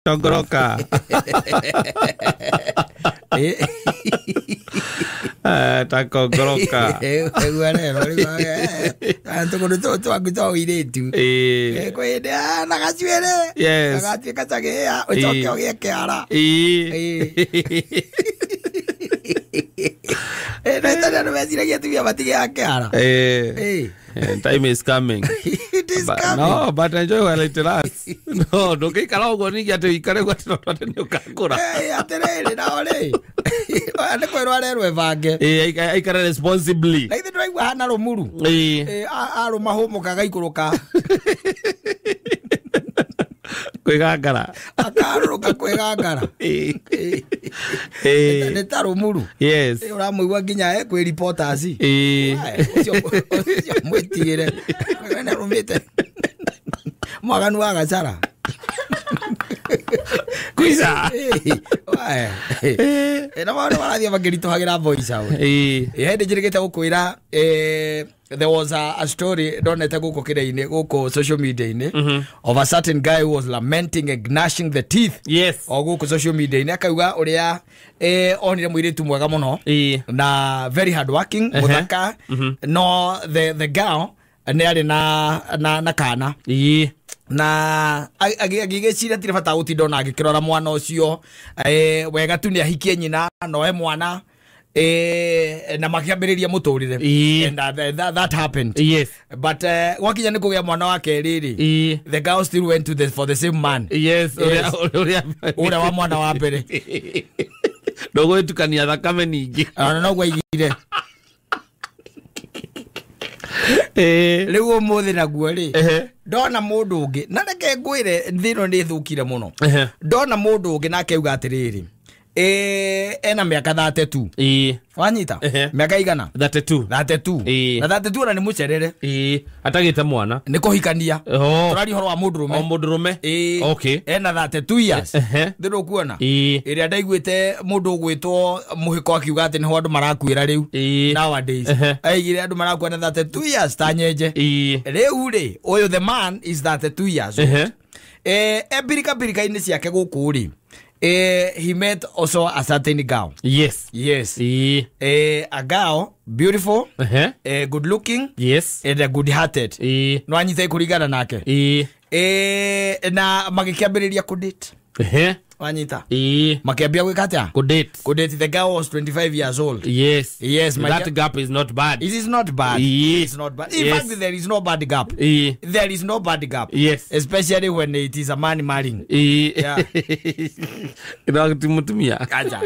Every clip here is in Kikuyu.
Chongoroka. Takongoroka. Tũkũndũ twaku twa ũirĩtu. Kwĩ hĩndĩ na gacuĩrĩ. Yes. Gagatuĩka ta gĩĩa, ũcoke ũgĩe kĩara. No andũ meciragia atumia matigĩaga kĩara. Time is coming. It is but, coming. No, but enjoy while it lasts. No, ndũngĩikara ũguo ningĩ atĩ ũikare ũguo atĩ no atĩ nĩ ũkakũra. Atĩrĩrĩ nao rĩ. Nĩ kwĩrwo arerwo ĩbange. Aikare responsibly. Na ithe ndĩraigua hana rũmuru. Arũma hũmũka gaikũrũka. Kwĩgangara. Akarũrũka kwĩgangara. Nĩ ta rũmuru. Yes. Ũramũigua nginya kwĩ reporters. Ũcio mwĩtigĩre. We nĩarũmĩte. Mwaganu wa gacara. Kuica. Na maũndũ marathiĩ makĩritũhagĩra voice out. Hĩndĩ njĩrĩgĩte gũkwĩra there was a story ndonete gũkũ kĩrĩa-inĩ, gũkũ social media-inĩ, of a certain guy who was lamenting and gnashing the teeth. Yes. O gũkũ social media-inĩ akauga ũrĩa onire mũirĩtu mwega mũno na very hard working, mũthaka, no the girl nĩ arĩ na kana. Na agĩgĩciria tirĩ bata gũtinda ona agĩkĩrora mwana ũcio, wega tu nĩ ahikie nyina noe mwana, na makĩambĩrĩria mũtũrĩre. And that happened. Yes. But gwakinya nĩ kũgĩa mwana wa kerĩ rĩ, the girl still went to for the same man. Yes. Ũrĩa wa mwana wa mbere. Ndũgwĩtukania thakame ningĩ. Ona noguo aigire. Rĩu ũmũthĩ naguo rĩ, ndona mũndũ ũngĩ, na reke ngwĩre thĩ ĩno nĩ ĩthũkire mũno. Ndona mũndũ ũngĩ nake auga atĩrĩrĩ, ena mĩaka 32. Wanyita? Mĩaka igana? 32. 32. Na 32 ona nĩ mũcerere. Atagĩte mwana. Nĩ kũhikania. Tũraria ũhoro wa mũndũrũme. O mũndũrũme. Okay. Ena 32 years. Thĩ ndũkuona? Ĩrĩa ndaiguĩte mũndũ ũgwĩtwo mũhĩko akiuga atĩ nĩho andũ marakuĩra rĩu. Nowadays. Aigire andũ marakua na 32 years ta nyenje. Rĩu rĩ, ũyũ the man is 32 years old. Embirika-birika-inĩ ciake gũkũ rĩ, he met also a certain girl. Yes. Yes. A girl, beautiful, good looking, yes, and a good hearted. No anyite kũringana nake. Na magĩkĩambĩrĩria kũdate. Wanyita. Makĩambia gwĩka atĩa? Kũdate. Kũdate. The girl was 25 years old. Yes. Yes, my that gap is not bad. It is not bad. It's not bad. In fact, there is no bad gap. There is no bad gap. Yes. Especially when it is a man marrying. Yeah. Mutumia. Acha.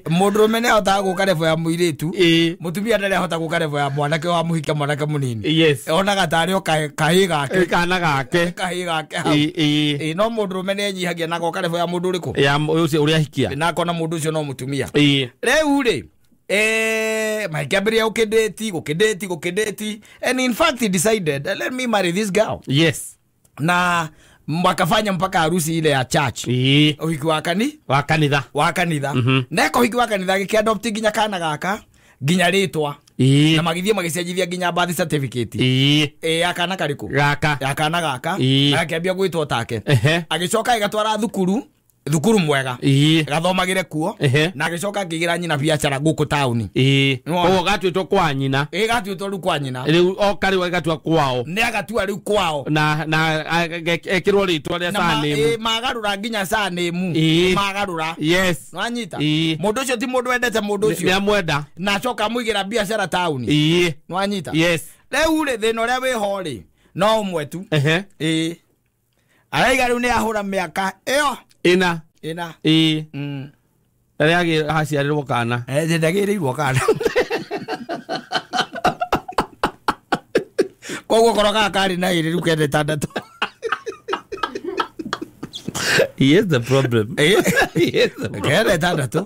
Mũndũrũme nĩ ahotaga gũka level ya mũirĩtu. Mũtumia ndarĩ ahota gũka level ya mwanake wa mũhika mwanake mũnini. Yes. Onaga tarĩ o kahĩ gake. Kana gake. Kahĩ gake hau. No mũndũrũme nĩ enyihagia na agoka level ya mũndũ ũrĩkũ? Ya ũcio ũrĩa ahikia. Na akona mũndũ ũcio no mũtumia. Rĩu rĩ, makĩambĩrĩria gũkĩdate, and in fact he decided, let me marry this girl. Yes. Na wakafanya mpaka harusi ile ya church. Ũhiki wa wa kanitha. Wa kanitha. Neko ũhiki wa kanitha gĩkĩadopt nginya kana gaka nginya rĩtwa. Na magĩthiĩ magĩcenjithia nginya birth certificate. Ya kana karĩkũ? Gaka. Ya kana gaka. Agakĩambia gwĩtwo take. Agĩcoka agĩgatwara thukuru mwega. Gathomagĩre kuo. Na agĩcoka akĩigĩra nyina biacara gũkũ taũni. Koguo gatuĩtwo kwa nyina. Gatuĩtwo rĩu kwa nyina. Rĩu oka rĩu agatua kwao. Nĩ agatua rĩu kwao. Na ekĩrwo rĩtwa rĩa surname. Magarũra nginya surname. Magarũra. Yes. Nwanyita? Mũndũ ũcio ti mũndũ wendete mũndũ ũcio. Nĩ amwenda. Na acoka amũigĩra biacara taũni. Nwanyita? Yes. Rĩu rĩ, thĩna ũrĩa wĩho rĩ, no ũmwe tu. Araiga rĩu nĩ ahũra mĩaka ĩyo. Ĩna. Ĩna. Rĩrĩa aciarĩrwo kana. Ndagĩrĩirwo kana. Koguo korwo gaka karĩ na ĩrĩ rĩu kenda ĩtandatũ. He is the problem. He is the problem. Kenda ĩtandatũ.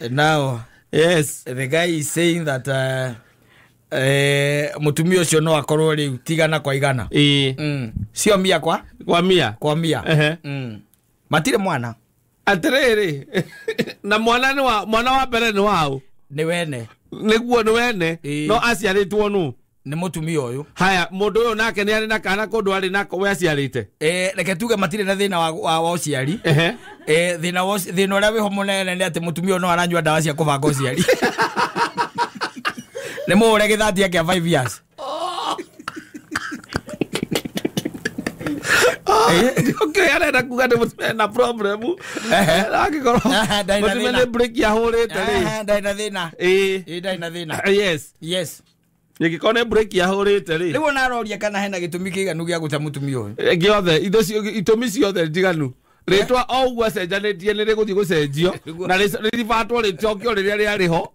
Now, yes, the guy is saying that mũtumia ũcio no akorwo rĩu tigana kwa igana. Sio mia kwa mia. Kwa mia. Matirĩ mwana. Atĩrĩrĩ, na mwana nĩ wa mwana wa mbere nĩ waũ? Nĩ wene. Nĩguo nĩ wene. No aciarĩtwo nũ? Nĩ mũtumia ũyũ. Haya, mũndũ ũyũ nake nĩ arĩ na kana kũndũ arĩ nako we aciarĩte. Reke tuge matirĩ na thĩna wa ũciari. Thĩna ũrĩa wĩho mũnene nĩ atĩ mũtumia ũyũ no aranyua ndawa cia kũbanga ũciari. Nĩ mũhũre gĩthatia kĩa 5 years. Okay, arenda kuga nĩ mũtumia na problem. Angĩkorwo mũtumia nĩ break ahũrĩte rĩ. Ndarĩ na thĩna. Ndarĩ na thĩna. Yes. Yes. Nĩngĩkorwo nĩ break ahũrĩte rĩ. Rĩu ona aroria kana hena gĩtũmi kĩiganu gĩa gũte mũtumia ũyũ. Gĩothe, itũmi ciothe njiganu. Rĩtwa o ũguo acenjanĩtie nĩ rĩgũthiĩ gũcenjio na rĩribatwo rĩcokio rĩrĩa rĩarĩ ho.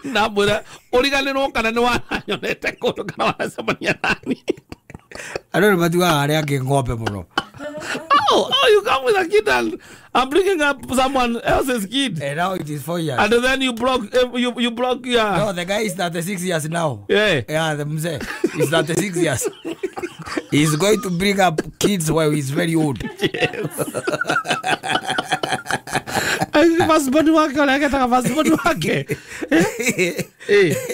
Na mwĩre ũriganĩrwo kana nĩ wananyonete kũndũ kana wanacemania nani. Andũ nĩ matuaga arĩa angĩ ng'ombe mũno. Oh, you come with a kid and I'm bringing up someone else's kid. And now it is 4 years. And then you block, you block your... No, the guy is 36 years now. Yeah. Yeah, the mzee is 36 years. He's going to bring up kids while he's very old. Yes. Passport wake ũrĩa passport wake.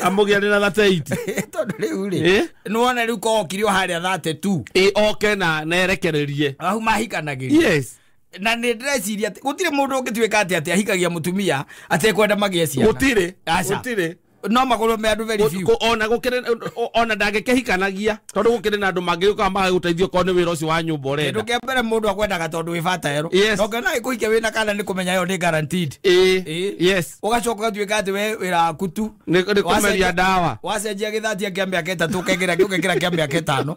Amũgĩa na 38. Tondũ rĩu rĩ, nĩwona rĩu ko okire o harĩa 32. Oke na nerekererie. Hau mahikanagĩria. Yes. Na nĩ ndĩreciria atĩ gũtirĩ mũndũ ũngĩtuĩka atĩ ahikagia mũtumia atekwenda magĩe ciana. Gũtirĩ. Gũtirĩ. No makorwo me andũ very few. Ona gũkĩrĩ ona ndangĩkĩhikanagia tondũ gũkĩrĩ na andũ mangĩũka magagũteithia okorwo nĩ wĩra ũcio wa nyũmba ũrenda. Kĩndũ kĩa mbere mũndũ akwendaga tondũ wĩ bata erũ. No kana ĩkũhikia wĩna kana nĩ kũmenya ĩyo nĩ guaranteed. Yes. Ũgacoka ũgatuĩka atĩ we wĩra waku tu nĩ kũmeria ndawa. Wacenjia gĩthatia kĩa mĩaka 3 ũkekĩra ũgekĩra kĩa mĩaka 5.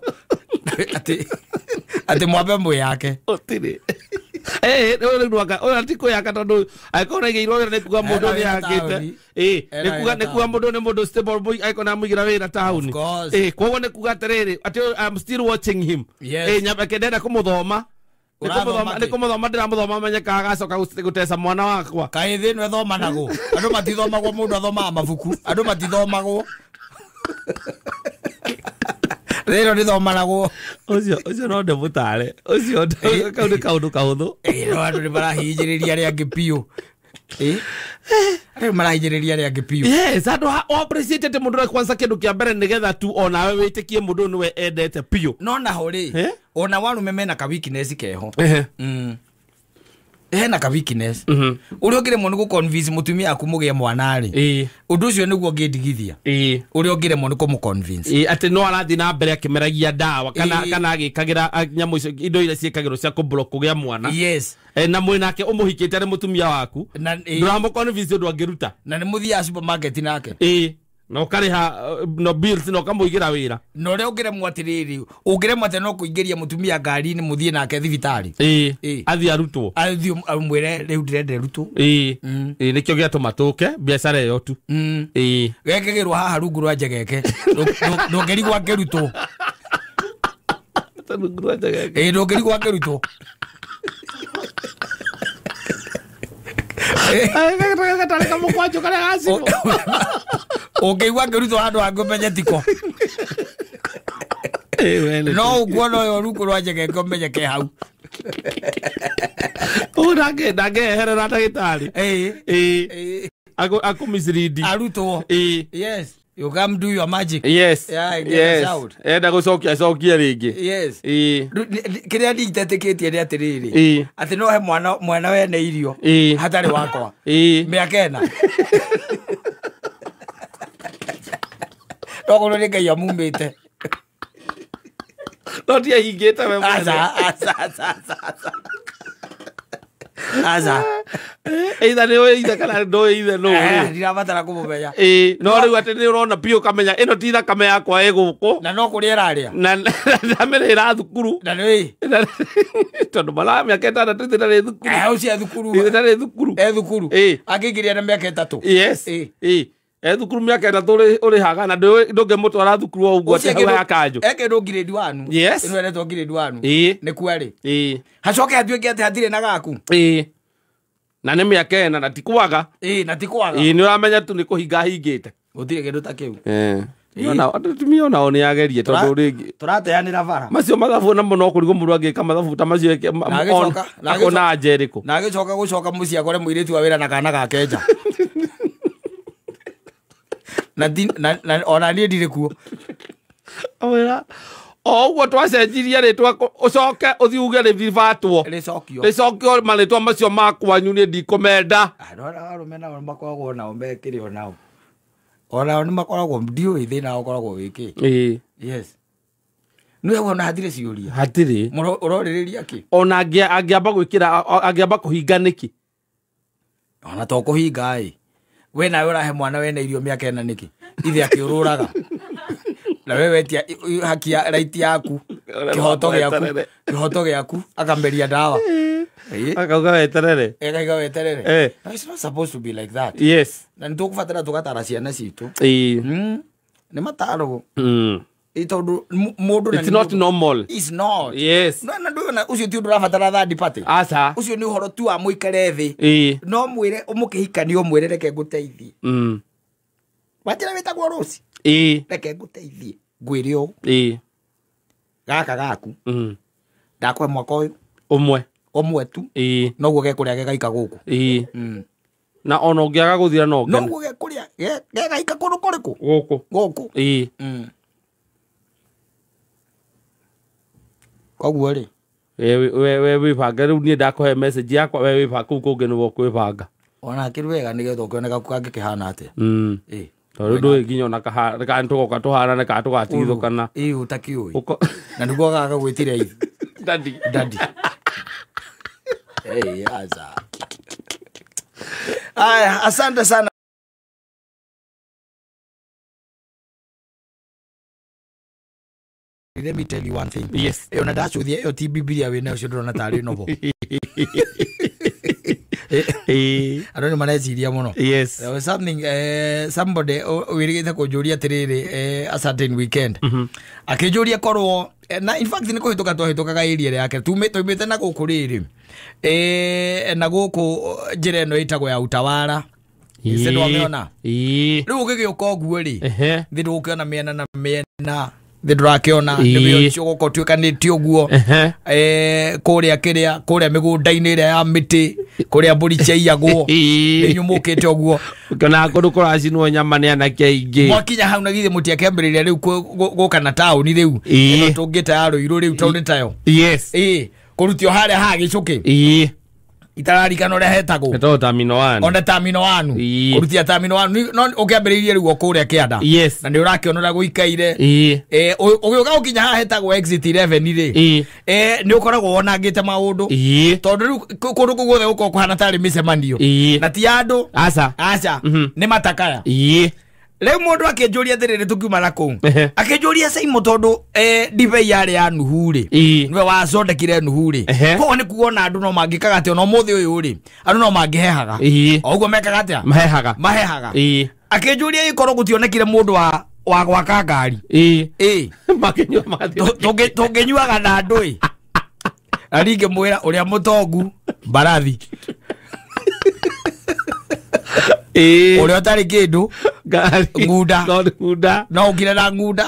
Atĩ mwambe mwĩ yake. Gũtirĩ. Ũyũ ti kwĩyaka tondũ angĩkorwo nĩaigĩirwo wĩra nĩ kuga mũndũ nĩ akĩte. Nĩ kuga mũndũ nĩ mũndũ stable boy angĩkorwo nĩamũigĩra wĩra taũni. Koguo nĩ kuga atĩrĩrĩ atĩ I'm still watching him. Nyambe ndĩrenda kũmũthoma. Nĩ kũmũthoma ndĩramũthoma menye kana agacoka gũteca mwana wakwa. Kaĩ thĩ ĩno ĩthomanagwo. Andũ matithomagwo, mũndũ athomaga mabuku. Andũ matithomagwo. Thĩ ĩno ndĩthomanagwo. Ũcio no ndĩmũtare. Ũcio kau nĩ kaũndũ kahũthũ. No andũ nĩ marahinyĩrĩria arĩa angĩ biũ. Andũ marahinyĩrĩria arĩa angĩ biũ. Yes, andũ appreciate atĩ mũndũ kwanza kĩndũ kĩa mbere nĩgetha tu onawe wĩtĩkie mũndũ ũyũ nĩwe endete biũ. No naho rĩ, ona warume mena ka weakness keho. Hena ka weakness. Ũrĩa ũngĩremwo nĩ gũ-convince mũtumia aku mũgĩe mwana rĩ, ũndũ ũcio nĩguo ũngĩndigithia. Ũrĩa ũngĩremwo nĩ kũmũ-convince. Atĩ no arathiĩ na mbere akĩmeragia ndawa kana agĩkagĩra nyamũ icio indo iria ciĩkagĩrwo cia kũ-block kũgĩa mwana. Yes. Na mwĩnake ũmũhikĩte arĩ mũtumia waku. Ndũramũ-convince ũndũ angĩruta. Na nĩ mũthiaga supermarket nake. Na ũkarĩha no bills na ũkamũigĩra wĩra. Na ũrĩa ũngĩremwo atĩrĩrĩ, ũngĩremwo atĩ no kũingĩria mũtumia ngari-inĩ mũthiĩ nake thibitarĩ. Athiĩ arutwo. Athiĩ amwĩre rĩu ndĩrenda rutwo. Nĩkĩo gĩatũma tũke biacara ĩyo tu. Gekĩgĩrwo haha rungu rwa njegeke. Ndũngĩrigwo akĩrutwo. Rungu rwa njegeke. Ndũngĩrigwo akĩrutwo. Gatarĩ kamũkwanjũ karĩa gacimũ. Ũngĩigua ngĩrutwo handũ hangĩ ũmenye tiko. No ũkuona ũyũ rungu rwa njegeke ũmenye ke hau. Ũyũ ndangĩeherera ndagĩtarĩ. Akũ-mislead. Arutwo. Yes. You come do your magic. Yes. Yeah, get us out. Enda gũcokia acokie rĩngĩ. Yes. Kĩrĩa ndingĩtetĩkĩtie nĩ atĩrĩrĩ. Atĩ no he mwana wene irio hatarĩ wakwa. Mĩaka 4. No korwo nĩ Ngai amumĩte. No ndiahingĩte we mwene. Aca. Aca. Either nĩ ũĩ ithe kana ndũĩ ithe nũ rĩ. Ndirabatara kũmũmenya. No rĩu atĩ nĩ ũrona biũ ũkamenya ĩno ti thakame yakwa ĩ gũkũ. Na no kũrĩa ĩrarĩa. Na ndamĩrĩra thukuru. Na nĩ. Tondũ mwana wa mĩaka 6 ithe ndarĩ thukuru. Ũcio e thukuru. Ithe ndarĩ thukuru. E thukuru. Angĩingĩria na mĩaka 3. Yes. E thukuru mĩaka 3 ũrĩhaga na ndũngĩmũtwara thukuru o ũguo atĩ hau ya kanjũ. Ekĩndũ grade 1. Yes. Ĩno ĩretwo grade 1. Nĩ kwarĩ. Hacoke hatuĩke atĩ hatirĩ na gaku. Na nĩ mĩaka 4 na ti kwaga. Na ti kwaga. Nĩ ũramenya tu nĩ kũhinga hingĩte. Gũtirĩ kĩndũ ta kĩu. Atumia onao nĩ agerie tondũ rĩngĩ tũrateanĩra bara. Macio mathabu na mũno kũrigwo mũndũ angĩka mathabu ta macio akona nja ĩrĩkũ. Na agĩcoka gũcoka mũciĩ akore mũirĩtu wa wĩra na kana gake nja. Na ona niĩ ndirĩ kuo. Awera o ũguo twacenjirie rĩtwa ũcoke ũthiĩ uge rĩvivatwo rĩcokio rĩcokio marĩtwa macio ma kwanyu niĩ ndikũmenda. Andũ arũme nao makoragwo nao mekĩrĩ onao onao nĩ makoragwo ndiũĩ thĩna ũkoragwo wĩkĩ. Ĩĩ Yes, nĩwe wona hatirĩ ciũria hatirĩ ũrorĩrĩria kĩ ona angĩamba gwĩkĩra angĩamba kũhinga nĩkĩ ona to kũhinga ĩ we nawe ũrahe mwana wena irio mĩaka ĩna nĩkĩ ithe akĩũrũraga na we wetia haki ya right yaku kĩhoto gĩaku kĩhoto gĩaku akameria ndawa. Akauga weterere akauga weterere. No, it's not supposed to be like that. Yes, na nĩtũkũbatara tũgatara ciana citũ. Nĩ mataro tondu mundu it's not normal. It's not. Yes. No na ndu na ucio ti undu urabatara third party. Aca ucio ni uhoro tu wa muikare thi. No mwire umukihikani umwire reke nguteithie. Wajira witagwo Rose. Reke nguteithie ngwire u. Gaka gaku. Ndakwe mwaka uyu umwe umwe tu. Noguo gekuria gegaika guku. Na ona ungiaga guthira no ngene. Noguo gekuria gegaika kundu kuriku guku guku. Koguo ri we wibanga riu nie ndakuhe message yakwa we wibanga kuu kungi nĩwe ũkwĩbanga ona akĩrĩ wega nĩgetha ũkĩone gaku kangĩkĩhana atĩa. Tondũ ndũĩ nginya ona kana tũgoka tũhanane kana tũgatigithũkana. Ĩĩ ũtakĩũĩ na nĩguo gaka gwĩtire ithe daddy daddy. Hey, aza. Aya, asante sana. Let me tell you one thing. Yes. Ona ndacuthia ĩyo ti Bibilia wĩnayo ũcio ndĩrona tarĩ novel. Andũ nĩ mareciria mũno. Yes. There was something somebody wĩrĩgĩte kũnjũria atĩrĩrĩ a certain weekend. Akĩnjũria korwo na in fact nĩ kũhĩtũka twahĩtũkaga area yake tumĩte na gũkũ rĩrĩ na gũkũ njĩra ĩno ĩtagwo ya Utawala. Ĩĩ ndwamĩona. Rĩu ũgĩgĩũka ũguo rĩ thĩ ndũgũkĩona mĩena na mĩena thĩ ndũrakĩona nĩ ũcio gũka ũtuĩkanĩtie ũguo kũrĩa kĩrĩa kũrĩa mĩgũnda-inĩ ĩrĩa ya mĩtĩ kũrĩa mbũri ciaiyagwo nĩ inyuĩ mũkĩte ũguo ũkĩona kũndũ kũracinwo nyama nĩ anake aingĩ mwakinya hau na githĩ mũtiakĩambĩrĩria rĩu gũka na taũni rĩu ĩno tũngĩta ya Rũirũ rĩu taũni tayo. Yes. Kũrutio harĩa ha gĩcũkĩ itararikana ũrĩa hetagwo hetagwo Terminal 1 ona Terminal 1 kũrutia Terminal 1 no ũkĩambĩrĩirie rĩu o kũrĩa kĩanda. Yes. Na nĩ ũrakĩona ũrĩa gũikaire. Ũgĩũka gũkinya haha hetagwo exit 11 rĩ nĩ ũkoragwo wonangĩte maũndũ tondũ rĩu kũndũ kũu guothe gũkoragwo kũhana tarĩ mĩcemanio na ti andũ. Aca aca nĩ matakaya. Rĩu mũndũ akĩnjũria atĩrĩrĩ tũkiuma na kũu akĩnjũria Saimo tondũ ndibei yarĩ ya Nuhu rĩ nĩwe wacondekire Nuhu rĩ koguo nĩ kuona andũ no mangĩkaga atĩa ona ũmũthĩ ũyũ rĩ andũ no mangĩhehaga o ũguo mekaga atĩa mahehaga. Akĩnjũria ĩkorwo gũtionekire mũndũ wa gwaka ngari tũngĩnyuaga na andũ ĩ na ningĩmwĩra ũrĩa mũtongu mbarathi ũrĩa ũtarĩ kĩndũ ngunda no ũkire na ngunda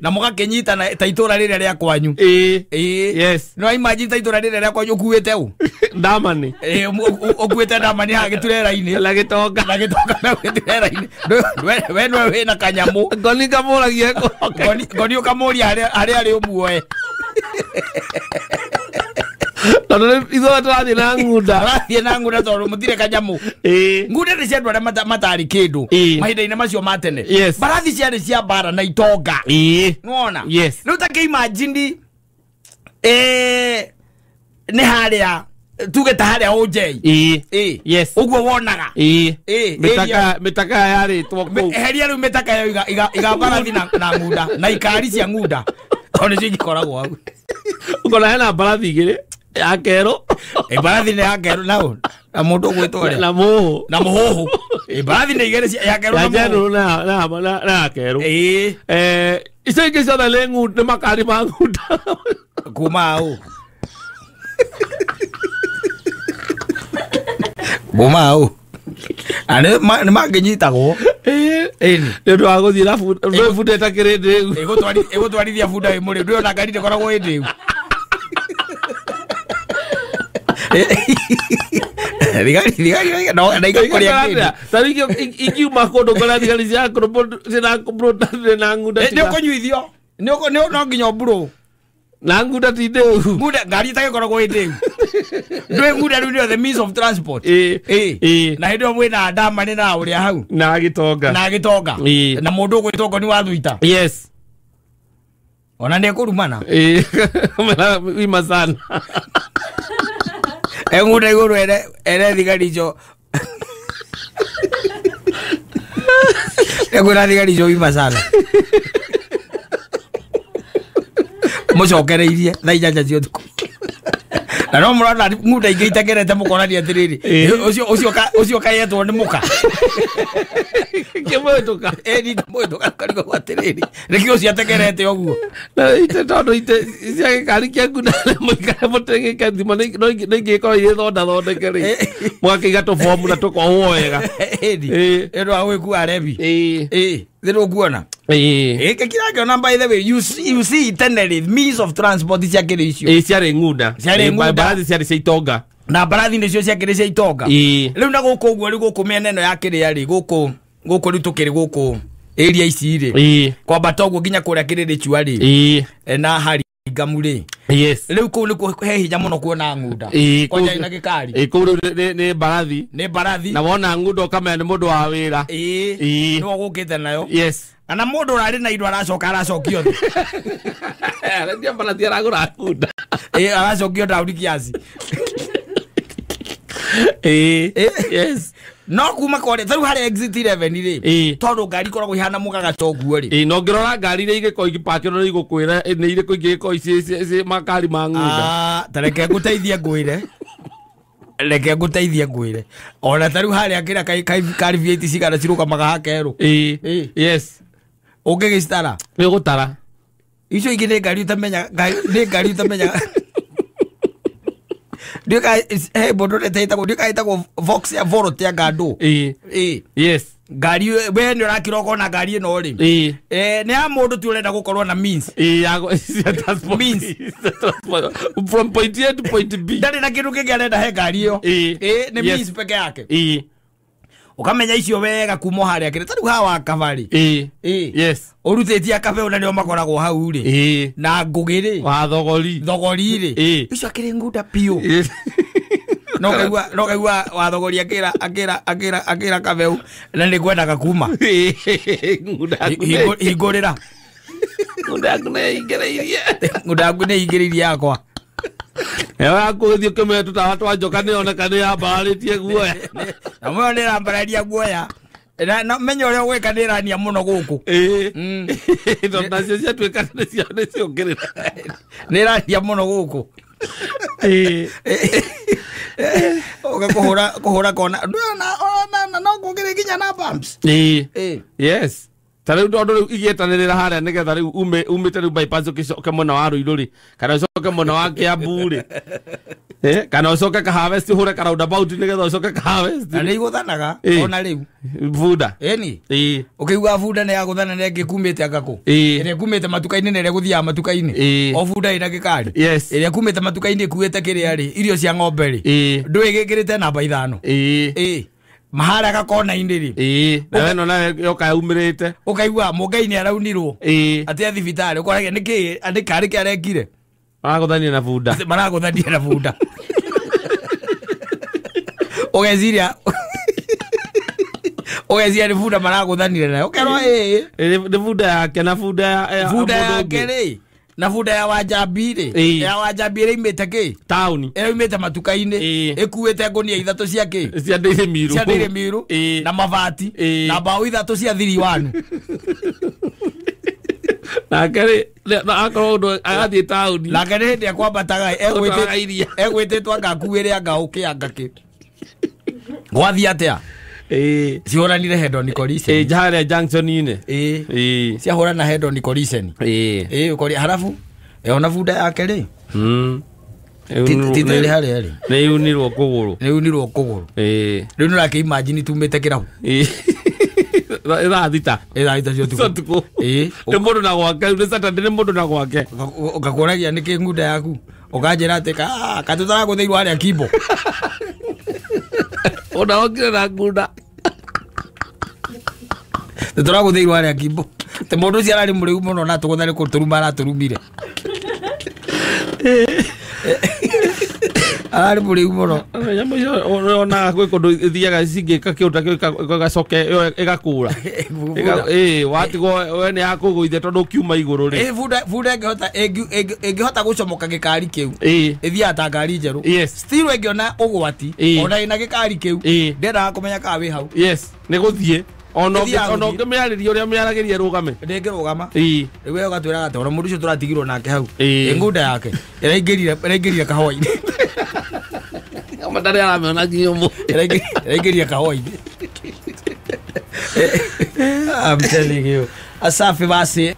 na mũgakĩnyitana ta itũra rĩrĩa rĩa kwanyu. Yes. No imagine ta itũra rĩrĩa rĩa kwanyu ũkuĩte ũ ndamani ũkuĩte ndamani haha gĩturera-inĩ na gĩtonga na gĩtonga na gĩturera-inĩ we nĩwe wĩna kanyamũ ngoni ngamũragia ngoni ũkamũria harĩa arĩ ũmuoe tondũ ithuothe tũrathiĩ na ngunda tũrathiĩ na ngunda tondũ mũtirĩ kanyamũ. Ngunda nĩ cia andũ arĩa matarĩ kĩndũ mahinda-inĩ macio ma tene. Mbarathi ciarĩ cia mbara na itonga. Nĩwona? Rĩu ta kĩimagine nĩ harĩa tuge ta harĩa Ũnjei. Ũguo wonaga. Mĩtaka yarĩtwo kũu eheria rĩu mĩtaka ĩyo iga mbarathi na ngunda na ikari cia ngunda tondũ nĩcio ingĩkoragwo hau. Ũkona hena mbarathi igĩrĩ ya kerũ mbarathi nĩ ya kerũ nao na mũndũ ũgwĩtwo ũrĩa na mũhũ na mũhũhũ mbarathi nĩ igĩrĩ ya kerũ na mũhũhũ na ya kerũ icio ingĩ ciothe nĩ makari ma ngunda kuma hau kuma hau nĩ mangĩnyitagwo nĩ ũndũ wa gũthiĩ na bunda ĩtakĩrĩ ndĩu ĩgũtwarithia bunda wĩ mũrĩu ndũĩ ona ngari ndĩkoragwo ĩ ndĩu. Thigari na igakũrĩa kĩndũ ta rĩu ingiuma kũndũ kũrĩa thigari cirakũrũmbũ na ngunda nĩ ũkũnyuithio. Nĩ no nginya ũmburũ. Na ngunda ti ndĩu. Ngunda ngari itagĩkoragwo ĩ ndĩu. Ndũĩ ngunda rĩu nĩyo the means of transport. Na hĩndĩ ĩyo mwĩna ndamani na ũrĩa hau. Na gĩtonga. Na gĩtonga. Na mũndũ ũgwĩtwo Ngoni wa Thuita. Yes. Ona nĩ ekũrumana. Wima sana. Engunda igũrũ ere thigari icio. Ekwĩra thigari icio wima sana. Mũcokereirie thaa 8 cia ũtukũ. Na no mũrona ngunda ingĩ itegerete mũkonania atĩrĩrĩ, ũcio kayetwo nĩ mũka. Kĩmũhĩtũka. Ĩni kĩmũhĩtũka karigwo atĩrĩrĩ, nĩkĩo ũcio ategerete ũguo. Na ite tondũ ite cia gĩkari kĩa ngunda mũikare mũtegĩke thimũ no ingĩkorwo irĩ thonda thondeke rĩ. Mũgakĩiga tũbomu na tũkohwo wega. Ĩni. Ĩndũ wa gwĩkua rebi. Ĩ. Thĩrĩ ũkuona. Ĩ kĩrakĩona by the way you see tene rĩ means of transport ciakĩrĩ icio. Ĩ ciarĩ ngunda. Ciarĩ ngunda. Mbarathi ciarĩ cia itonga. Na mbarathi nĩcio ciakĩrĩ cia itonga. Rĩu na gũkũ ũguo rĩu gũkũ mĩena ĩno ya kĩrĩa rĩ gũkũ rĩu tũkĩrĩ gũkũ area ici rĩ. Kwambata ũguo nginya kũrĩa kĩrĩrĩ chua rĩ. Na hari ngamu rĩ. Yes. Rĩu kũu nĩkuo he hinya mũno kuona ngunda. Kwanja ina gĩkari. Kũu rĩu nĩ mbarathi. Nĩ mbarathi. Na wona ngunda ũkamenya nĩ mũndũ wa wĩra. Nĩwe ũgũkĩte nayo. Yes. Kana mũndũ ũrarĩ na indo aracoka aracokio thĩ. Arendia mbarathi aragũra ngunda. Aracokio ndaũri kiasi. Yes. No kuma kore tarĩu harĩa exit 11 rĩ. Tondũ ngari ikoragwo ihana mũgagato ũguo rĩ. No ngĩrora ngari iria igĩkorwo igĩpakĩrwo nĩ igũkwĩra nĩ irĩkũ ingĩgĩkorwo ci makari ma ngunda. Ta reke ngũteithie ngwĩre. Reke ngũteithie ngwĩre. Ona tarĩu harĩa kĩrĩa kari V8 cigana cirũgamaga hakerũ. Yes. Ũngĩgĩcitara. Nĩ ũgũtara. Icio ingĩ nĩ ngari ũtamenya, nĩ ngari ũtamenya. He mũndũ ndĩka ĩtagwo Vox ya Volt ya ngandũ. Yes. Ngari we nĩ ũrakira ũkona ngari ĩno rĩ. Nĩ ya mũndũ tu ũrenda gũkorwo na means. Ya transport. Means. From point A to point B. Ndarĩ na kĩndũ kĩngĩ arenda he ngari ĩyo. Nĩ means peke yake. Ũkamenya icio wega kuma harĩa kĩrĩ tarĩu haha wa Kabarĩ. Yes. Ũrutĩtie akabe ona nĩo makoragwo hau rĩ. Na Ngũgĩ rĩ. Wa Thogori. Thogori rĩ. Icio akĩrĩ ngunda biũ. No kaigua wa Thogori akĩra Kabeu na nĩ ngwendaga kuma. Hingũrĩra. Ngunda yaku nĩ ĩingĩrĩirie. Ngunda yaku nĩ ĩingĩrĩirie yakwa. Ewa yakũ gũthiĩ ũkĩmenya tũtawa twa njoka nĩ yoneka nĩ yambararĩtie guoya. Na mũyo nĩ ĩrambararia guoya. Na menya ũrĩa ũgwĩka nĩ ĩrania mũno gũkũ. Tondũ nacio ciatuĩka nĩ ciongerera. Nĩ ĩrania mũno gũkũ. Ũka kũhũra kona. No kũngĩrĩ nginya na bumps. Yes. Ta rĩu tondũ rĩu igĩetanĩrĩra harĩa nĩgetha rĩu umĩte rĩu bypass ũgĩcoke mwena wa Ruiru rĩ, kana ũcoke mwena wa Kiambu rĩ. Kana ũcoke ka Harvest ũhũre ka roundabout nĩgetha ũcoke ka Harvest. Na nĩ igũthanaga ona rĩu. Bunda. Ĩni. Ũkĩigua bunda nĩ yagũthana na ĩngĩ kumĩte anga kũ. Ĩrĩa kumĩte matuka-inĩ na ĩrĩa gũthiaga matuka-inĩ. O bunda ĩna gĩkari. Ĩrĩa kumĩte matuka-inĩ ĩkuĩte kĩrĩa rĩ, irio cia ng'ombe rĩ. Ndũĩ gĩkĩrĩte namba 5. Mahara gakona-inĩ rĩ. Na we no nawe yoka yumĩrĩte. Ũkaigua mũngai nĩ araunirwo. Atĩ thibitarĩ ũkoragia nĩkĩ nĩ karĩ kĩ arekire. Maragũthania na bunda. Maragũthania na bunda. Ũgeciria nĩ bunda maragũthanire nayo. Ũkerwo Nĩ bunda yake na bunda ya bunda yake rĩ. Na bunda ya Wanjambi rĩ. Ya Wanjambi ĩrĩa imĩte kĩ? Taũni. Ĩrĩa imĩte matuka-inĩ. Ĩkuĩte ngũnia 3 cia kĩ? Cia Daily Miru. Cia Daily Miru. Na mabati. Na mbaũ 3 cia 3-1. Nake rĩ, na akorwo ũndũ agathiĩ taũni. Nake nĩ hĩndĩ ekwambataga egwĩtĩtwo anga akuĩre anga ũkĩ anga kĩ. Gwathiĩ atĩa? Cihũranire head on collision. Harĩa junction-inĩ. Ciahũrana head on collision. Ũkoria harabu ona bunda yake rĩ. Titĩrĩ harĩa rĩ. Nĩ yunirwo kũgũrũ. Nĩ yunirwo kũgũrũ. Rĩu nĩ ũrakĩ imagine tumĩte kĩrabu. Thaa 6. Thaa 6 cia ũtukũ. Nĩ mũndũ na gwake, nĩ Saturday nĩ mũndũ na gwake. Ũgakũragia nĩkĩ ngunda yaku. Ũkanjĩra atĩ katũtaragũthĩirwo harĩa Kimbo. Ona okire na ngunda. Tũtaragũthĩirwo harĩa Kimbo. Te mũndũ ũcio ararĩ mũrĩu mũno na tũgũtha nĩ kũtũruma aratũrumire. Ararĩ mũrĩu mũno. Nyamũ icio ũronaga gwĩ kũndũ ithiaga cingĩka kĩũndũ ta kĩu ĩgacoke ĩgakũra. Ĩĩ watigwo we nĩ yakũgũithia tondũ ũkiuma igũrũ rĩ. Ĩ bunda ĩngĩhota ĩngĩhota gũcomoka gĩkari kĩu. Ĩthiaga ta ngari njerũ. Still ĩngĩona ũgwati ona ĩna gĩkari kĩu ndendaga kũmenya kana wĩ hau. Yes, nĩ gũthiĩ. Ona ũngĩmĩarĩria ũrĩa mĩaragĩria ĩrũgame. Ndĩngĩrũgama. Rĩu we ũgatwĩraga atĩ ona mũndũ ũcio tũratigirwo nake hau. Ngunda yake ĩraingĩrire kahũa-inĩ. Ndarĩ aramĩona nginya ũmũthĩ. Ĩraingĩrire kahũa-inĩ. I'm telling you. Asafi basi.